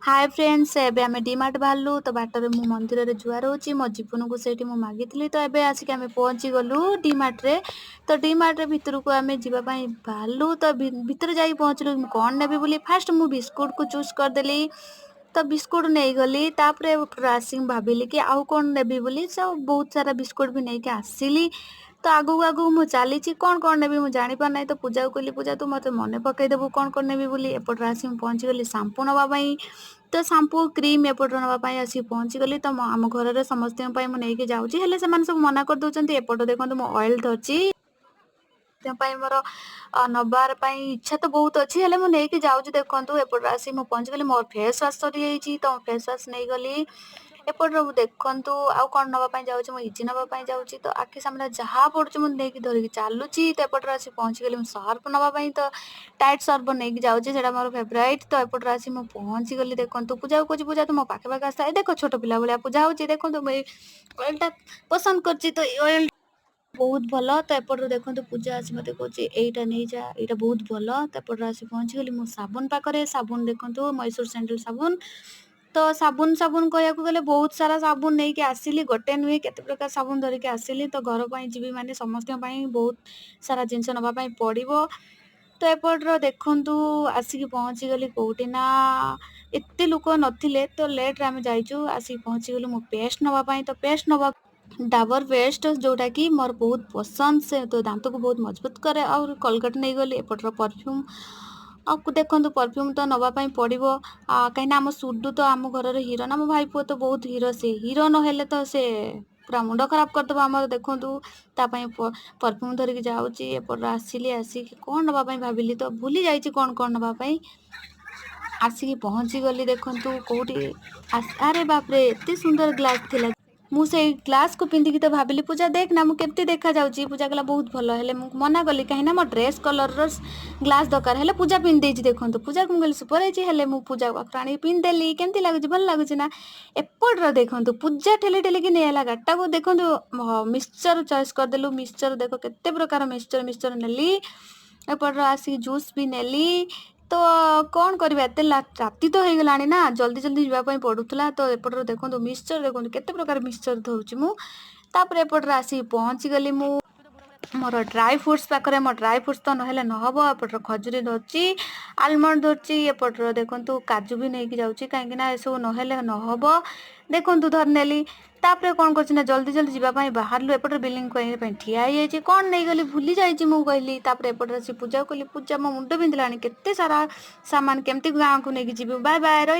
ହାଏ friends, ଏବେ ଆମେ ଡିମାର୍ଟ ବାହାରିଲୁ। ତ ବାଟରେ ମୁଁ ମନ୍ଦିରରେ ଜୁହାର ହେଉଛି, ମୋ ଜୀବନକୁ ସେଇଠି ମୁଁ ମାଗିଥିଲି। ତ ଏବେ ଆସିକି ଆମେ ପହଞ୍ଚିଗଲୁ ଡିମାର୍ଟରେ। ତ ଡିମାର୍ଟରେ ଭିତରକୁ ଆମେ ଯିବା ପାଇଁ ବାହାରିଲୁ। ତ ଭିତରେ ଯାଇକି ପହଞ୍ଚିଲୁ, ମୁଁ କ'ଣ ନେବି ବୋଲି। ଫାଷ୍ଟ ମୁଁ ବିସ୍କୁଟକୁ ଚୁଜ୍ କରିଦେଲି, ତ ବିସ୍କୁଟ ନେଇଗଲି। ତାପରେ ଆସିକି ଭାବିଲି କି ଆଉ କ'ଣ ନେବି ବୋଲି। ସବୁ ବହୁତ ସାରା ବିସ୍କୁଟ ବି ନେଇକି ଆସିଲି। ତ ଆଗକୁ ଆଗକୁ ମୁଁ ଚାଲିଛି, କ'ଣ କ'ଣ ନେବି ମୁଁ ଜାଣିପାରୁନାହିଁ। ତ ପୂଜାକୁ କହିଲି, ପୂଜା, ତୁ ମୋତେ ମନେ ପକାଇଦେବୁ କ'ଣ କ'ଣ ନେବି ବୋଲି। ଏପଟରେ ଆସି ମୁଁ ପହଞ୍ଚିଗଲି ସାମ୍ପୁ ନେବା ପାଇଁ। ତ ସାମ୍ପୁ, କ୍ରିମ୍ ଏପଟରେ ନେବା ପାଇଁ ଆସିକି ପହଞ୍ଚିଗଲି। ତ ଆମ ଘରରେ ସମସ୍ତଙ୍କ ପାଇଁ ମୁଁ ନେଇକି ଯାଉଛି, ହେଲେ ସେମାନେ ସବୁ ମନା କରିଦେଉଛନ୍ତି। ଏପଟ ଦେଖନ୍ତୁ, ମୁଁ ଅଏଲ୍ ଧରିଛି ପାଇଁ, ମୋର ନବାର ପାଇଁ ଇଚ୍ଛା ତ ବହୁତ ଅଛି, ହେଲେ ମୁଁ ନେଇକି ଯାଉଛି। ଦେଖନ୍ତୁ, ଏପଟରେ ଆସି ମୁଁ ପହଞ୍ଚିଗଲି। ମୋର ଫେସ୍ ୱାଶ୍ ସରିଯାଇଛି, ତ ମୁଁ ଫେସ୍ ୱାଶ୍ ନେଇଗଲି। ଏପଟରେ ମୁଁ ଦେଖନ୍ତୁ, ଆଉ କ'ଣ ନେବା ପାଇଁ ଯାଉଛି? ମୁଁ ଇଜି ନେବା ପାଇଁ ଯାଉଛି। ତ ଆଖି ସାମ୍ନାରେ ଯାହା ପଡ଼ୁଛି, ମୁଁ ନେଇକି ଧରିକି ଚାଲୁଛି। ତ ଏପଟରେ ଆସି ପହଞ୍ଚିଗଲି ମୁଁ ସର୍ଫ ନେବା ପାଇଁ। ତ ଟାଇଡ୍ ସର୍ଫ ନେଇକି ଯାଉଛି, ସେଇଟା ମୋର ଫେଭରାଇଟ୍। ତ ଏପଟରେ ଆସି ମୁଁ ପହଞ୍ଚିଗଲି। ଦେଖନ୍ତୁ, ପୂଜାକୁ କହୁଛି, ପୂଜା, ତୁ ମୋ ପାଖେ ପାଖେ ଆସିଥା। ଏ ଦେଖ, ଛୋଟ ପିଲା ଭଳିଆ ପୂଜା ହେଉଛି। ଦେଖନ୍ତୁ, ମୁଁ ଏଇ ଅଏଲ୍ଟା ପସନ୍ଦ କରିଛି, ତ ଏଇ ଅଏଲ୍ ବହୁତ ଭଲ। ତ ଏପଟରୁ ଦେଖନ୍ତୁ, ପୂଜା ଆସି ମୋତେ କହୁଛି, ଏଇଟା ନେଇଯା, ଏଇଟା ବହୁତ ଭଲ। ତ ଏପଟରୁ ଆସି ପହଞ୍ଚିଗଲି ମୁଁ ସାବୁନ ପାଖରେ। ସାବୁନ ଦେଖନ୍ତୁ, ମୈସୁର ସ୍ୟାଣ୍ଡେଲ ସାବୁନ। ତ ସାବୁନ ସାବୁନ କହିବାକୁ ଗଲେ ବହୁତ ସାରା ସାବୁନ ନେଇକି ଆସିଲି, ଗୋଟେ ନୁହେଁ, କେତେ ପ୍ରକାର ସାବୁନ ଧରିକି ଆସିଲି। ତ ଘର ପାଇଁ ଯିବି ମାନେ ସମସ୍ତଙ୍କ ପାଇଁ ବହୁତ ସାରା ଜିନିଷ ନେବା ପାଇଁ ପଡ଼ିବ। ତ ଏପଟର ଦେଖନ୍ତୁ, ଆସିକି ପହଞ୍ଚିଗଲି କେଉଁଠି ନା ଏତେ ଲୋକ ନଥିଲେ, ତ ଲେଟ୍ରେ ଆମେ ଯାଇଛୁ। ଆସିକି ପହଞ୍ଚିଗଲୁ ମୁଁ ପେଷ୍ଟ ନେବା ପାଇଁ। ତ ପେଷ୍ଟ ନେବା, ଡାବର ପେଷ୍ଟ, ଯେଉଁଟାକି ମୋର ବହୁତ ପସନ୍ଦ, ସେ ତ ଦାନ୍ତକୁ ବହୁତ ମଜବୁତ କରେ। ଆଉ କୋଲଗେଟ୍ ନେଇଗଲି। ଏପଟର ପରଫ୍ୟୁମ୍, ଆଉ ଦେଖନ୍ତୁ, ପରଫ୍ୟୁମ୍ ତ ନେବା ପାଇଁ ପଡ଼ିବ, କାହିଁକିନା ଆମ ସୁଡୁ ତ ଆମ ଘରର ହିରୋ ନା, ମୋ ଭାଇ ପୁଅ ତ ବହୁତ ହିରୋ। ସେ ହିରୋ ନହେଲେ ତ ସେ ପୁରା ମୁଣ୍ଡ ଖରାପ କରିଦେବ ଆମର। ଦେଖନ୍ତୁ, ତା ପାଇଁ ପରଫ୍ୟୁମ୍ ଧରିକି ଯାଉଛି। ଏପଟରେ ଆସିଲି, ଆସିକି କ'ଣ ନେବା ପାଇଁ ଭାବିଲି, ତ ଭୁଲି ଯାଇଛି କ'ଣ କ'ଣ ନେବା ପାଇଁ। ଆସିକି ପହଞ୍ଚିଗଲି ଦେଖନ୍ତୁ କେଉଁଠି। ଆରେ ବାପରେ, ଏତେ ସୁନ୍ଦର ଗ୍ଲାସ୍ ଥିଲା। ମୁଁ ସେଇ ଗ୍ଲାସ୍କୁ ପିନ୍ଧିକି ତ ଭାବିଲି, ପୂଜା, ଦେଖ ନା ମୁଁ କେମିତି ଦେଖାଯାଉଛି। ପୂଜା କହିଲା, ବହୁତ ଭଲ। ହେଲେ ମୁଁ ମନା କଲି, କାହିଁକିନା ମୋ ଡ୍ରେସ୍ କଲର୍ର ଗ୍ଲାସ୍ ଦରକାର। ହେଲେ ପୂଜା ପିନ୍ଧି ଦେଇଛି। ଦେଖନ୍ତୁ, ପୂଜାକୁ ମୁଁ କହିଲି ସୁପର ହେଇଛି, ହେଲେ ମୁଁ ପୂଜା ପାଖରୁ ଆଣିକି ପିନ୍ଧିଦେଲି। କେମିତି ଲାଗୁଛି? ଭଲ ଲାଗୁଛି ନା? ଏପଟର ଦେଖନ୍ତୁ, ପୂଜା ଠେଲି ଠେଲିକି ନେଇଆଇଲା ଗାଡ଼ିଟାକୁ। ଦେଖନ୍ତୁ, ମିକ୍ସଚର ଚଏସ୍ କରିଦେଲୁ। ମିକ୍ସଚର ଦେଖ, କେତେ ପ୍ରକାର ମିକ୍ସଚର ମିକ୍ସଚର ନେଲି। ଏପଟର ଆସିକି ଜୁସ୍ ବି ନେଲି। ତ କ'ଣ କରିବା, ଏତେ ରାତି ତ ହେଇଗଲାଣି ନା, ଜଲ୍ଦି ଜଲ୍ଦି ଯିବା ପାଇଁ ପଡ଼ୁଥିଲା। ତ ଏପଟରେ ଦେଖନ୍ତୁ, ମିକ୍ସଚର ଦେଖନ୍ତୁ, କେତେ ପ୍ରକାର ମିକ୍ସଚର ଧରୁଛି ମୁଁ। ତାପରେ ଏପଟରେ ଆସିକି ପହଞ୍ଚିଗଲି ମୁଁ ମୋର ଡ୍ରାଇ ଫ୍ରୁଟ୍ସ ପାଖରେ। ମୋ ଡ୍ରାଇ ଫ୍ରୁଟ୍ସ ତ ନହେଲେ ନହେବ। ଏପଟର ଖଜୁରୀ ଧରୁଛି, ଆଲମଣ୍ଡ ଧରୁଛି, ଏପଟର ଦେଖନ୍ତୁ କାଜୁ ବି ନେଇକି ଯାଉଛି, କାହିଁକି ନା ଏସବୁ ନହେଲେ ନହେବ। ଦେଖନ୍ତୁ, ଧରିନେଲି। ତାପରେ କ'ଣ କରୁଛି ନା ଜଲ୍ଦି ଜଲ୍ଦି ଯିବା ପାଇଁ ବାହାରିଲୁ। ଏପଟରେ ବିଲିଂ କରିବା ପାଇଁ ଠିଆ ହେଇଯାଇଛି। କ'ଣ ନେଇଗଲି ଭୁଲି ଯାଇଛି ମୁଁ କହିଲି। ତାପରେ ଏପଟରେ ଆସି ପୂଜାକୁ କହିଲି, ପୂଜା, ମୋ ମୁଣ୍ଡ ବିନ୍ଧିଲାଣି, କେତେ ସାରା ସାମାନ କେମିତି ଗାଁକୁ ନେଇକି ଯିବି? ବାଏ ବାଏ, ରହିଲି।